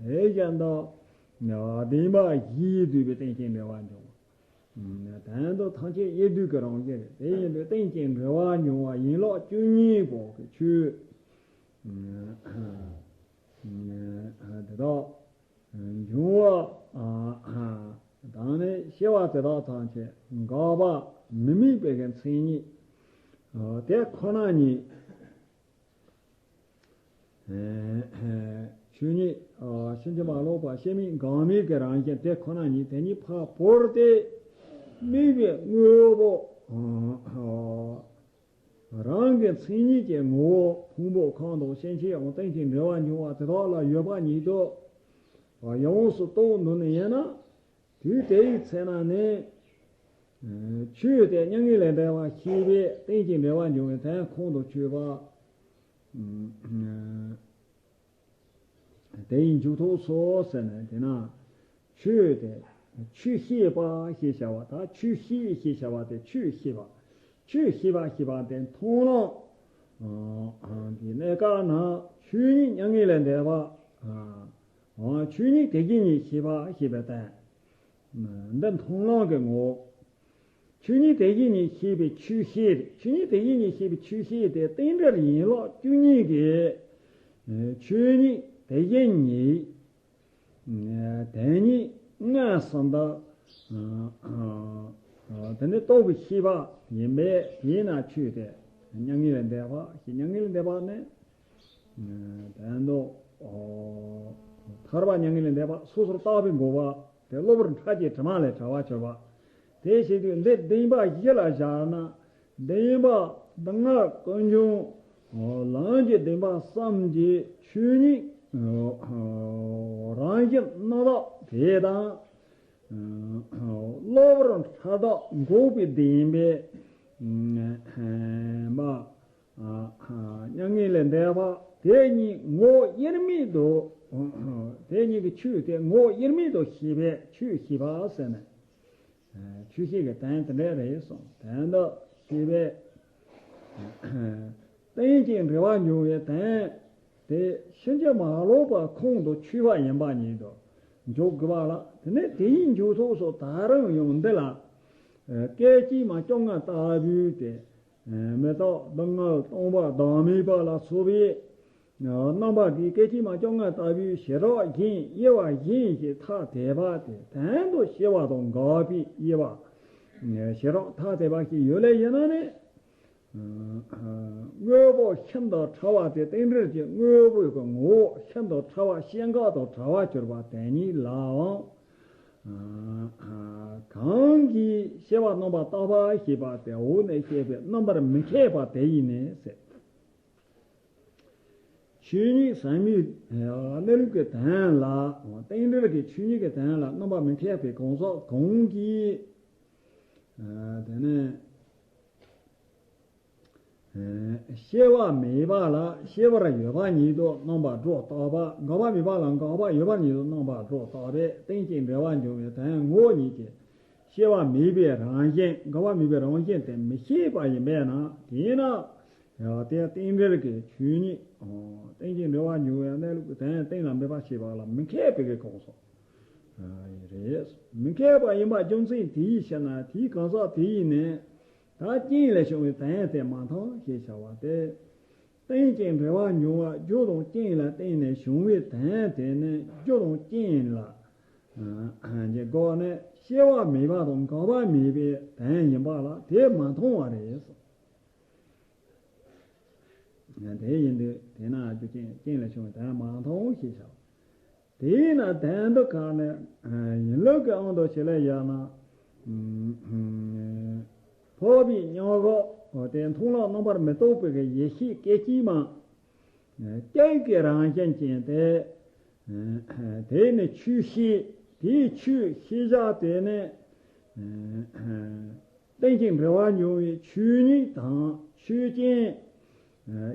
དེ་བཞིན་དུ་བདེན་པ་བཞིས་བསྡུས་པའི་རྟེན་ཅིང་འབྲེལ་བར་འབྱུང་བ། དོན་དུ་ཐམས་ཅད་དབྱེ་བསྡུ་གི་རང་བཞིན་རེད། དེ་ཡིན་དུས་རྟེན་ཅིང་འབྲེལ་བར་འབྱུང་བ་ཡན་ལག་བཅུ་གཉིས་པོ་གི་ཆོས། དེ་དག་འབྱུང་བ་དང་ནི་སྐྱེ་བ་དེ་དག་ཐམས་ཅད་འགག་པ་མི་དམིགས་པའི་གི་མཚན་ཉིད། དེ་ཁོ་ན་ཉིད། ཆོས་ཉིད། ཕྱིན་ཅི་མ་ལོག་པ་ཤེས་མིན་འགག་མེད་ཀྱི་རང་བཞིན་དེ་ཁོ་ན་ཉིད་དེ་ཉིད་ཕར་བོར་ཏེ་དམིགས་པའི་དངོས་པོ། རང་གི་མཚན་ཉིད་ཀྱི་ངོ་བོ་ཕུང་པོ་ཁམས་དང་སྐྱེ་མཆེད་དབང་རྟེན་ཅིང་འབྲེལ་བར་འབྱུང་བ་དེ་དག་ལ་ཡོད་པ་ཉིད་དུ་ཡོངས་སུ་རྟོགས་འདུག་ནི་ཡིན་ན། དུས་དེ་ཡི་ཚེ་ན་ནི། ཆོས་དེ་མྱ་ངན་ལས་འདས་པ་ཤེས་པའི་རྟེན་ཅིང་འབྲེལ་བར་འབྱུང་བའི་དོན་ཁོང་དུ་ཆུད་པ། དེ་ཡི་མཇུག་ཐོགས་སོ་ཟེར་ནས་དེ་ན། ཆོས་དེ། ཆོས་ཤེས་པ་ཞེས་བྱ་བ་དང་ཆོས་ཤེས་ཞེས་བྱ་བ་དེ་ཆོས་ཤེས་པ། ཆོས་ཤེས་པ་ཞེས་པ་དེ་མཐོང་ལམ། གི་གནས་སྐབས་ན་ཆོས་ཉིད་མྱ་ངན་ལས་འདས་པ། ཆོས་ཉིད་དེ་བཞིན་ཉིད་ཤེས་པ་ཞེས་པའི་དོན། འདི་མཐོང་ལམ་གྱི་ངོ་བོ། ཆོས་ཉིད་དེ་བཞིན་ཉིད་ཤེས་པའི་ཆོས་ཤེས་རེད། ཆོས་ཉིད་དེ་བཞིན་ཉིད་ཤེས་པའི་ཆོས་ཤེས་དེ་རྟེན་འབྲེལ་ཡན་ལག་བཅུ་གཉིས་ཀྱི། ཆོས་ཉིད་དེ་བཞིན་ཉིད། དེ་ཉིད་མངོན་སུམ་དུ། དེ་ནི་རྟོགས་པའི་ཤེས་པ་ཡིན་པས་དེས་ན་ཆོས་དེ། མྱ་ངན་ལས་འདས་པ་ཞེས་མྱ་ངན་ལས་འདས་པ་ནི། དོན་དུ། ཐར་པ་མྱ་ངན་ལས་འདས་པ་སོ་སོར་བརྟག་པའི་འགོག་པ་དེ་གློ་བུར་འཕྲལ་གྱི་དྲི་མ་ལས་བྲལ་བར་གྱུར་པ། དེ་བཞིན་དུ་འདི་བདེན་པ་གཞི་ལ་བཞག་ན། བདེན་པ་སྡུག་བསྔལ་ཀུན་འབྱུང་ལམ་གྱི་བདེན་པ་གསུམ་གྱི་ཆོས་ཉིད་རང་བཞིན་རྣམ་དག་དེ་དང་། གློ་བུར་འཕྲལ་དག་འགོག་པའི་བདེན་པའི་མ། མྱ་ངན་ལས་འདས་པ་དེ་གཉིས་ངོ་བོ་དབྱེར་མེད་དུ། དེ་གཉིས་ཀྱི་ཆོས་དེ་ངོ་བོ་དབྱེར་མེད་དུ་ཤེས་པས་ཆོས་ཤེས་པ་ཟེར་ནས། ཆོས་ཤེས་ཀྱི་དོན་དེ་འདྲ་རེད་གསུངས། དོན་དུ་ཤེས་པས། རྟེན་ཅིང་འབྲེལ་བར་འབྱུང་བའི་དོན་དེ་ཕྱིན་ཅི་མ་ལོག་པ་ཁོང་དུ་ཆུད་པ་ཡིན་པ་ཉིད་དུ་འཇོག་དགོས་པ་ལ། དེ་ནས་དེ་ཡི་མཇུག་ཐོགས་སུ་ད་རུང་ཡང་འདི་ལ། སྐད་ཅིག་མ་བཅོ་ལྔ་ལྟ་བུའི་དེ། མི་རྟག་སྡུག་བསྔལ་སྟོང་པ་བདག་མེད་པ་ལ་སོགས་པའི་རྣམ་པ་གིས་སྐད་ཅིག་མ་བཅོ་ལྔ་ལྟ་བུའི་ཞི་རགས་གཞན་དབྱེ་བ་གཞན་ཞིག་ཐ་དད་པ་དེ་དོན་དུ་ཤེས་པ་དང་འགག་པའི་དབྱེ་བ། ཞི་རགས་ཐ་དད་པ་ཞིག་ཡོད་ལེ་ཡིན་ན་ནི། དངོས་པོ་ཤིན་ཏུ་ཕྲ་བ་དེ་རྟེན་འབྲེལ་གྱི་དངོས་པོའི་ངོ་བོ་ཤིན་ཏུ་ཕྲ་བ་སྐྱེ་འགག་དང་བྲལ་བར་གྱུར་པ་དེ་ཉིད་ལའང་། གང་གིས་ཤེས་པ་རྣམ་པར་དག་པ་ཞེས་པ་དེ་འོག་ནས་བཤད་པའི་རྣམ་པར་མི་འཁྱད་པ་དེ་ཡིས་ནི་ཟེར། ཆོས་ཉིད་ཟད་མེད་གནས་ལུགས་ཀྱི་དོན་ལ། རྟེན་འབྲེལ་གྱི་ཆོས་ཉིད་ཀྱི་དོན་ལ་རྣམ་པར་མི་འཁྱད་པའི་གང་ཟག་གང་གིས། དེ་ནས། སྐྱེ་བ་མེད་པ་ལ་སྐྱེ་བར་ཡོད་པ་ཉིད་དུ་རྣམ་པར་སྒྲོ་བཏགས་པ། འགག་པ་མེད་པ་ལ་འགག་པ་ཡོད་པ་ཉིད་དུ་རྣམ་པར་སྒྲོ་བཏགས་པས་རྟེན་ཅིང་འབྲེལ་བར་འབྱུང་བའི་དོན་ངོ་བོ་ཉིད་ཀྱི་སྐྱེ་བ་མེད་པའི་རང་བཞིན། འགག་པ་མེད་པའི་རང་བཞིན་དེ་མི་ཤེས་པ་ཡིན་པས་ན། དེས་ན་ཡང་དེ་རྟེན་འབྲེལ་གྱི་ཆོས་ཉིད། རྟེན་ཅིང་འབྲེལ་བར་འབྱུང་བའི་གནས་ལུགས་ཀྱི་དོན་གཏན་ལ་འབེབས་པ་ཞེས་པ་ལ་མི་འཁྱད་པའི་གང་ཟག་རེད། མི་འཁྱད་པ་ཡིན་པ་རྒྱུ་མཚན་དེའི་ཕྱིར་ན་དེའི་གང་ཟག་དེ་ཡིས་ནི། ད་རྐྱེན་ལས་བྱུང་བའི་དོན་དེ་མ་མཐོང་ཞེས་བྱ་བ་སྟེ། རྟེན་ཅིང་འབྲེལ་བར་འབྱུང་བ་རྒྱུ་དང་རྐྱེན་ལ་བརྟེན་ནས་བྱུང་བའི་དོན་དེ་ནི་རྒྱུ་དང་རྐྱེན་ལ་གི་སྒོ་ནས་སྐྱེ་བ་མེད་པ་དང་འགག་པ་མེད་པའི་དོན་ཡིན་པ་ལ་དེ་མ་མཐོང་བ་རེད། དེ་ཡིན་དུས་དེས་ན་རྒྱུ་རྐྱེན་རྐྱེན་ལས་བྱུང་བའི་དོན་མ་མཐོང་ཞེས་བྱ་བ། དེས་ན་དོན་དུ་གང་ནས་ཡིན་ལུགས་ཀྱི་དབང་དུ་བྱས་ལ་ཡང་ན། འཕགས་པའི་མྱང་འོག་དེ་མཐོང་ལམ་རྣམ་པར་མི་རྟོག་པའི་ཡེ་ཤེས་སྐད་ཅིག་མ་གཅིག་གི་རང་བཞིན་ཅན་ཏེ། དེ་ནི་ཆོས་ཤེས། དེའི་ཆོས་ཤེས་བྱ་དེ་ནི། རྟེན་ཅིང་འབྲེལ་བར་འབྱུང་བའི་ཆོས་ཉིད་དང་ཆོས་ཅན།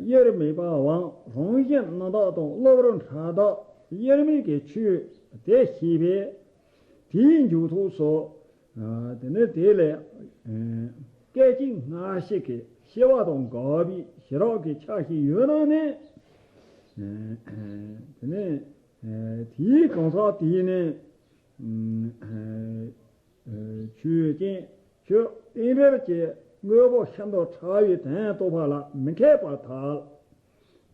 དབྱེར་མེད་པའམ་རང་བཞིན་རྣམ་དག་དང་གློ་བུར་འཕྲལ་དག་དབྱེར་མེད་ཀྱི་ཆོས་དེ་ཤེས་པས། དེའི་མཇུག་ཐོགས་སུ། དེ་ནི་དེ་ལས། སྐད་ཅིག་སྔ་ཕྱི་གི་སྐྱེ་བ་དང་འགག་པའི་ཞི་རགས་ཀྱི་ཆ་ཞིག་ཡོད་ན་ནི། དེ་ནི། དེའི་གང་ཟག་དེས་ནི། ཆོས་ཅན། ཆོས་རྟེན་འབྲེལ་གྱི་དངོས་པོ་ཤིན་ཏུ་ཕྲ་བའི་དོན་རྟོགས་པ་ལ་མི་འཁྱད་པར་ཐལ།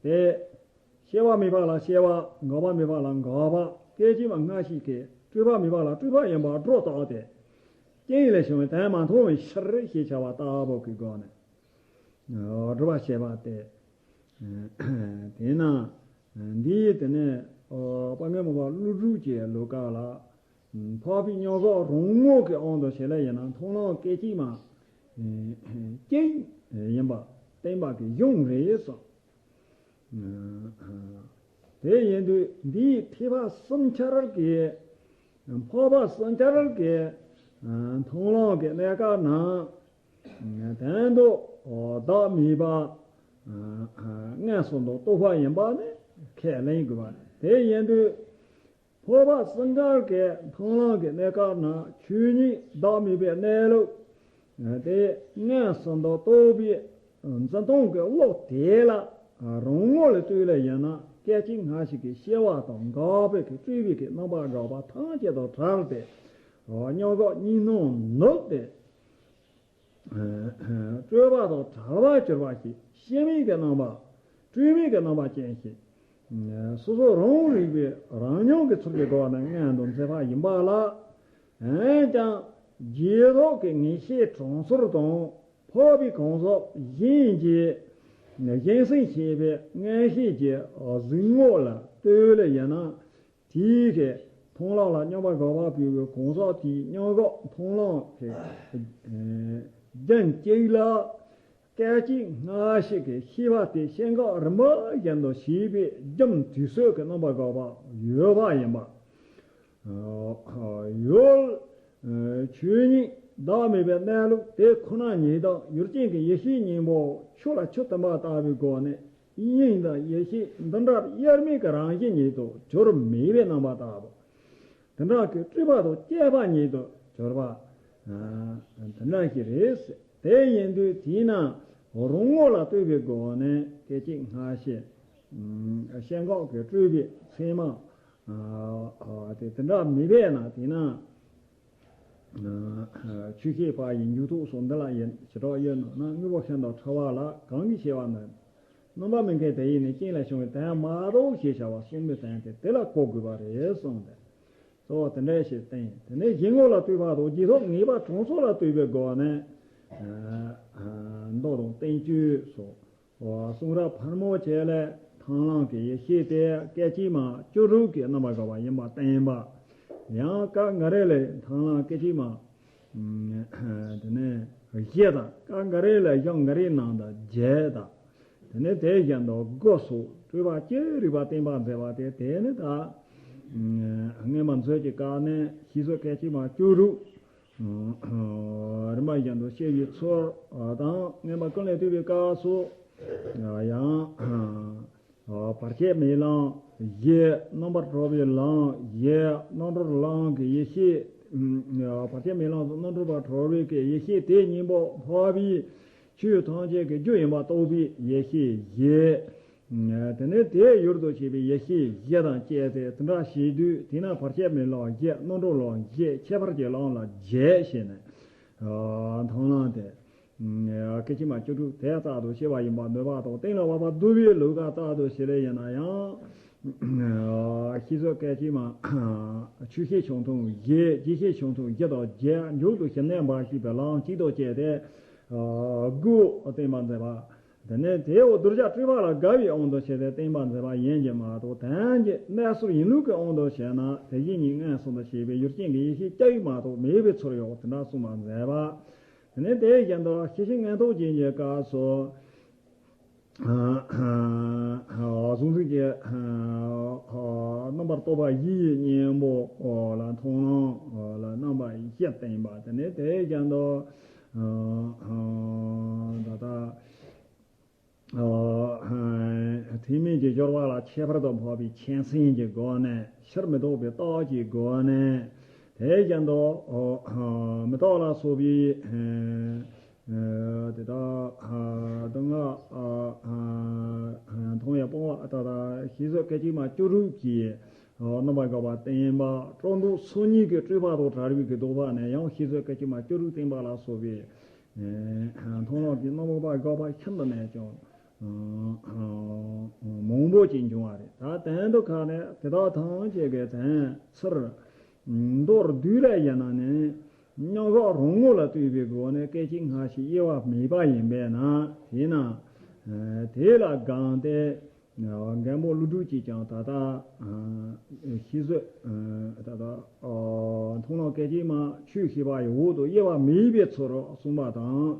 དེ། སྐྱེ་བ་མེད་པ་ལ་སྐྱེ་བ། འགག་པ་མེད་པ་ལ་འགག་པ། སྐད་ཅིག་མ་སྔ་ཕྱི་གི་སྤྲོས་པ་མེད་པ་ལ་སྤྲོས་པ་ཡིན་པར་སྒྲོ་བཏགས་ཏེ། རྐྱེན་ལས་བྱུང་བའི་དོན་མ་མཐོང་བའི་ཕྱིར་ཞེས་བྱ་བ་ལྟ་བུ་གི་སྒོ་ནས། སྒྲུབ་པ་བྱེད་པ་སྟེ། དེས་ན་འདིའི་དེ་ནས་དཔལ་མགོན་པོ་པ་ཀླུ་སྒྲུབ་ཀྱི་ལོ་ཀ་ལ། འཕགས་པའི་མཉམ་བཞག་རང་ངོ་གི་དབང་དུ་བྱས་ལ་ཡིན་ན་མཐོང་ལམ་སྐད་ཅིག་མ་གཅིག་ཡིན་པ་བསྟན་པ་གི་གཞུང་རེད་གསུངས། དེ་ཡིན་དུས་འདིའི་ཐེག་པ་གསུམ་ཆར་གྱི་འཕགས་པ་གསུམ་ཆར་གྱི་མཐོང་ལམ་གྱི་གནས་སྐབས་ན། དོན་དུ་བདག་མེད་པ་མངོན་སུམ་དུ་རྟོགས་པ་ཡིན་པ་ནི་ཁས་ལེན་དགོས་པ་རེད། དེ་ཡིན་དུས། འཕགས་པ་གསུམ་ཆར་གྱི་མཐོང་ལམ་གྱི་གནས་སྐབས་ན་ཆོས་ཉིད་བདག་མེད་པའི་གནས་ལུགས་དེ་མངོན་སུམ་དུ་རྟོགས་པའི་འཛིན་སྟངས་ཀྱི་བློ་དེ་ལ་རང་ངོ་ལ་ལྟོས་ལ་ཡིན་ན། སྐད་ཅིག་སྔ་ཕྱི་གི་སྐྱེ་བ་དང་འགག་པའི་གི་སྤྲོས་པའི་གི་རྣམ་པ་འགག་པ་ཐམས་ཅད་དང་བྲལ་ཏེ། མཉམ་བཞག་གཉིས་སྣང་ནུབ་སྟེ། སྤྲོས་པ་དང་བྲལ་བར་གྱུར་པ་ཞིག་སྐྱེ་མེད་ཀྱི་རྣམ་པ། སྤྲོས་མེད་ཀྱི་རྣམ་པ་ཅན་ཞིག་སོ་སོ་རང་རིག་པའི་རང་མྱོང་གི་ཚུལ་གྱི་སྒོ་ནས་མངོན་དུ་མཛད་པ་ཡིན་པ་ལ། འོན་ཀྱང་རྗེས་ཐོབ་ཀྱི་ངེས་ཤེས་གྲོང་ཚོར་དང་འཕགས་པའི་གང་ཟག་གཞན་གྱིས་གཞན་སེམས་ཤེས་པའི་མངོན་ཤེས་ཀྱི་གཟིགས་ངོ་ལ་ལྟོས་ལ་ཡིན་ན། དེའི་གི་མཐོང་ལམ་ལ་མཉམ་པར་དགག་པ་ཕྱེ་བའི་གང་ཟག་དེའི་མཉམ་བཞག་མཐོང་ལམ་གྱི་རྒྱན་གཅིག་ལ། སྐད་ཅིག་སྔ་ཕྱི་གི་ཤེས་པ་དེ་སྐྱེ་འགག་རིམ་པ་བཞིན་དུ་བྱེད་པའི་རྒྱུ་དུས་གསུམ་གྱི་རྣམ་པར་དགག་པ་ཡོད་པ་ཡིན་པ། ཡུལ། ཆོས་ཉིད་བདག་མེད་པའི་གནས་ལུགས་དེ་ཁོ་ན་ཉིད་དང་ཡུལ་ཅན་གྱི་ཡེ་ཤེས་གཉིས་པོ་ཆུ་ལ་ཆུ་བཏུང་བ་ལྟ་བུའི་སྒོ་ནས། དབྱིངས་དང་ཡེ་ཤེས་འདི་འདྲ་དབྱེར་མེད་ཀྱི་རང་བཞིན་ཉིད་དུ་གྱུར་མེད་པའི་རྣམ་པ་ལྟ་བུ། དེ་འདྲ་གི་སྤྲོས་པ་དང་བཅས་པ་ཉིད་དུ་གྱུར་པ། དེ་འདྲ་ཞིག་རེད། དེ་ཡིན་དུས་དེས་ན་རང་ངོ་ལ་ལྟོས་པའི་སྒོ་ནས་སྐད་ཅིག་སྔ་ཕྱི་སྐྱེ་འགག་གི་སྤྲོས་པའི་མཚན་མ་དེ་དེ་འདྲ་མེད་པས་ན། དེས་ན། ཆོས་ཤེས་པ་ཡི་འཇུག་ཐོག་སོགས་འདི་ལ་ཡིན། བྱེ་བྲག་ཡོད་ནོ་ན། དངོས་པོ་ཤིན་ཏུ་ཕྲ་བ་ལ་གང་གིས་ཕྱེ་བ་ན། རྣམ་པ་མི་འགལ་དེ་ཡིས་ནི་རྐྱེན་ལས་བྱུང་བའི་དོན་མ་གཏོགས་ཞེས་བྱ་བ་གསུངས་པའི་དོན་དེ་དེ་ལ་གོ་དགོས་པ་རེད་གསུངས་ཏེ། གཙོ་བོ་དེ་འདྲ་ཞིག་བསྟན། དེ་ནས་གཞན་ངོ་ལ་ལྟོས་པ་དང་རྗེས་ཐོབ་ངེས་པ་གྲོང་ཚོ་ལ་ལྟོས་པའི་སྒོ་ནས་མདོ་དང་བསྟན་བཅོས་སོགས། གསུང་རབ་ཕལ་མོ་ཆེ་ལས་མཐོང་ལམ་གྱི་ཡེ་ཤེས་དེ་སྐད་ཅིག་མ་བཅུ་དྲུག་གི་རྣམ་པར་དགག་པ་ཡིན་པ་བསྟན་པ། ཡང་སྐབས་འགའ་རེ་ལས་མཐོང་ལམ་སྐད་ཅིག་མ་དེ་ནས་བཞི་དང་། སྐབས་འགའ་རེ་ལས་གཞུང་འགའ་རེའི་ནང་དུ་བརྒྱད་དང་། དེ་ནས་དེ་བཞིན་དུ་དགུ་སོགས་སྤྲོས་པ་ཅི་རིགས་པ་བསྟན་པར་མཛད་པ་དེ། དེ་ནི་ད་སྔོན་མ་མཛོད་ཀྱི་སྐབས་ནས་ཤེས་བཟོད་སྐད་ཅིག་མ་བཅུ་དྲུག་རིམ་པ་བཞིན་དུ་བཤད་པའི་ཚུལ་དང་། སྔོན་མ་ཀུན་ལས་བཏུས་པའི་སྐབས་སུ་ཡང་བར་ཆད་མེད་ལམ་བཞི། རྣམ་པར་གྲོལ་བའི་ལམ་བཞི། རྣམ་གྲོལ་ལམ་གྱི་ཡེ་ཤེས། བར་ཆད་མེད་ལམ་དུ་རྣམ་གྲོལ་པར་གྲོལ་བའི་གི་ཡེ་ཤེས་དེ་གཉིས་པོ་འཕགས་པའི་ཆོས་ཐམས་ཅད་ཀྱི་རྒྱུ་ཡིན་པར་རྟོགས་པའི་ཡེ་ཤེས་བཞི། དེ་ནས་དེའི་ཡུལ་དུ་བྱེད་པའི་ཡེ་ཤེས་བཞི་དང་བཅས་ཏེ་དེ་འདྲ་བྱེད་དུས། དེས་ན་བར་ཆད་མེད་ལམ་བཞི། རྣམ་གྲོལ་ལམ་བཞི། ཁྱད་པར་གྱི་ལམ་ལ་བརྒྱད་ཞེས་ནས་མཐོང་ལམ་དེ་སྐད་ཅིག་མ་བཅུ་དྲུག་དེ་ལྟར་དུ་བཤད་པ་ཡིན་པར་འདོད་པ་དང་། གཏན་ལ་དབབ་པ་སྡུག་པའི་ལུགས་ཀ་ལྟར་དུ་བྱེད་ལེ་ཡིན་ན་ཡང་། ཤེས་བཟོད་སྐད་ཅིག་མ་ཆོས་ཤེས་ཆུང་ཐུང་བཞི། རྗེས་ཤེས་ཆུང་ཐུང་བཞི་དང་བརྒྱད། མཇུག་ཏུ་ཞི་གནས་འབའ་ཞིག་པའི་ལམ་གཅིག་ཏུ་བཅས་ཏེ་དགུ་བསྟན་པར་མཛད་པ། དེ་ནས་དེའོ་གདུལ་བྱ་སྤྲོས་པ་ལ་དགའ་བའི་དབང་དུ་བྱས་ཏེ་བསྟན་པར་མཛད་པ་ཡིན་གྱི་མ་གཏོགས། དོན་གྱི་གནས་ཚུལ་ཡིན་ལུགས་ཀྱི་དབང་དུ་བྱས་ན་དེ་བཞིན་ཉིད་མངོན་སུམ་དུ་བྱེད་པའི་ཡུལ་ཅན་གྱི་ཡེ་ཤེས་ཅིག་མ་གཏོགས་མེད་པའི་ཚུལ་ཡང་དེ་འདྲ་གསུངས་པར་མཛད་པ། དེ་ནས་དེ་བཞིན་དུ་ཤེར་ཕྱིན་མངོན་རྟོགས་རྒྱན་གྱི་སྐབས་སུ། གཟུང་འཛིན་གྱི་རྣམ་པར་རྟོག་པ་བཞི་ཡི་གཉེན་པོ་ལ་མཐོང་ལམ་ལ་རྣམ་པ་བཞི་བསྟན་པ། དེ་ནས་དེ་བཞིན་དུ་ད་ལྟ་ཐེག་དམན་གྱི་སྦྱོར་བ་ལ་ཁྱད་པར་དུ་འཕགས་པའི་མཁྱེན་བརྩེ་གི་སྒོ་ནས། ཕྱིར་མི་ལྡོག་པའི་རྟགས་ཀྱི་སྒོ་ནས། དེ་བཞིན་དུ་མི་རྟག་ལ་སོགས་པའི་དེ་དག་སྡུག་བསྔལ་མཐོང་བའི་སྤོང་བ་ད་ལྟ་ཤེས་བཟོད་སྐད་ཅིག་མ་བཅུ་དྲུག་གི་རྣམ་པར་དགག་པ་བསྟན་པ། སྤྲོ་བསྡུ་ཚོགས་གཉིས་ཀྱི་སྤྲོས་པ་དང་བྲལ་བའི་གི་ལྡོག་པ་ནས་ཡང་ཤེས་བཟོད་སྐད་ཅིག་མ་བཅུ་དྲུག་བསྟན་པ་ལ་སོགས་པའི་མཐོང་ལམ་གྱི་རྣམ་པར་དགག་པ་ཤིན་ཏུ་ནས་ཀྱང་མང་པོ་ཅིག་འབྱུང་བ་རེད། ད་དོན་དུ་ཁ་ནས་དེ་དག་ཐམས་ཅད་ཀྱི་དོན་ཚུར་མདོར་བསྡུས་ལ་ཡིན་ན་ནི། མཉམ་བཞག་རང་ངོ་ལ་ལྟོས་པའི་སྒོ་ནས་སྐད་ཅིག་སྔ་ཕྱི་དབྱེ་བ་མེད་པ་ཡིན་པས་ན། དེས་ན་དེ་ལ་དགོངས་ཏེ། མགོན་པོ་ཀླུ་སྒྲུབ་ཀྱིས་ཀྱང་ད་ལྟ་ཤེས་བཟོད་ད་ལྟ་མཐོང་ལམ་སྐད་ཅིག་མ་ཆོས་ཤེས་པ་ཡི་འོག་ཏུ་དབྱེ་བ་མེད་པའི་ཚུལ་གསུངས་པ་དང་།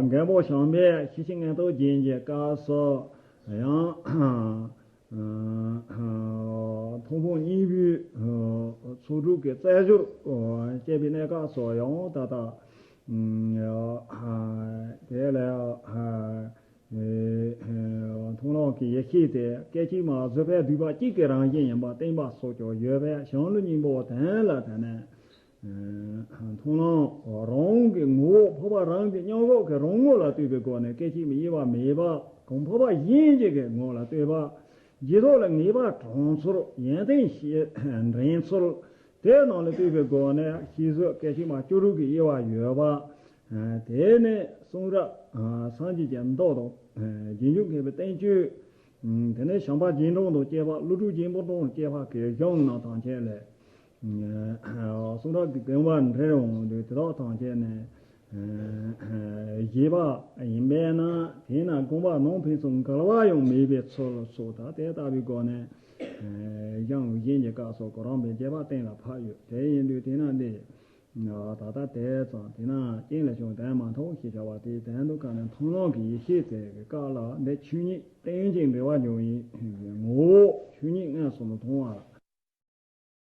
མགོན་པོ་བྱམས་པས་ཤེར་ཕྱིན་མངོན་རྟོགས་རྒྱན་གྱི་སྐབས་སུ་ཡང་མཐོང་སྤང་གཉིས་པོའི་ཚོགས་དྲུག་གི་རྩལ་སྦྱོར་བྱེད་པའི་གནས་སྐབས་སུ་ཡང་ད་ལྟ་དེ་ལ་མཐོང་ལམ་གྱི་ཡེ་ཤེས་དེ་སྐད་ཅིག་མ་བཟོད་པས་བསྡུས་པ་གཅིག་གི་རང་བཞིན་ཡིན་པ་བསྟན་པ་སོགས་ཀྱང་ཡོད་པས། བྱང་ལུགས་སྙིང་པོ་དོན་ལ་དེ་ནས། མཐོང་ལམ་རང་གི་ངོ་བོ་འཕགས་པ་རང་གི་མཉམ་བཞག་གི་རང་ངོ་ལ་ལྟོས་པའི་སྒོ་ནས་སྐད་ཅིག་མའི་དབྱེ་བ་མེད་པ་གང་འཕགས་པ་གཞན་གྱི་གི་ངོ་ལ་ལྟོས་པ། རྗེས་ཐོབ་ལ་ངེས་པ་དྲངས་ཚུལ། ཡོན་ཏན་ཤེས་འདྲེན་ཚུལ། དེ་རྣམས་ལ་ལྟོས་པའི་སྒོ་ནས་ཤེས་བཟོད་སྐད་ཅིག་མ་བཅུ་དྲུག་གི་དབྱེ་བ་ཡོད་པ། དེ་ནས་གསུང་རབ་སངས་རྒྱས་ཀྱི་མདོ་དང་རྗེས་འཇུག་མཁས་པའི་བསྟན་བཅོས། དེ་ནས་བྱམས་པ་རྗེས་འབྲང་དང་བཅས་པ། ཀླུ་སྒྲུབ་རྗེས་འབྲང་དང་བཅས་པ་གི་གཞུང་རྣམས་ཐམས་ཅད་ལས། གསུང་རབ་ཀྱི་དགོངས་པ་འགྲེལ་འོང་དུས་དེ་དག་ཐམས་ཅད་ནས་བཞེད་པ་ཡིན་པས་ན། དེས་ན་དགོངས་པ་ནང་ཕན་ཚུན་འགལ་བ་ཡང་མེད་པའི་ཚུལ་སོགས་དང་དེ་ལྟ་བུའི་སྒོ་ནས་གཞུང་གཞན་གྱི་སྐབས་སུ་གོ་རིམ་པས་རྒྱས་པ་གཏན་ལ་ཕབ་ཡོད། དེ་ཡིན་དུས་དེས་ན་འདི། ད་ལྟ་དེ་ཙམ་དེས་ན་རྐྱེན་ལས་བྱུང་དོན་མ་མཐོང་ཞེས་བྱ་བ་དེའི་དོན་དུ་ག་ནས་མཐོང་ལམ་གྱི་ཡེ་ཤེས་དེ་གི་སྐབས་ལ་འདི་ཆོས་ཉིད་རྟེན་ཅིང་འབྲེལ་བར་འབྱུང་བའི་ངོ་བོ་ཆོས་ཉིད་མངོན་སུམ་དུ་མཐོང་བ།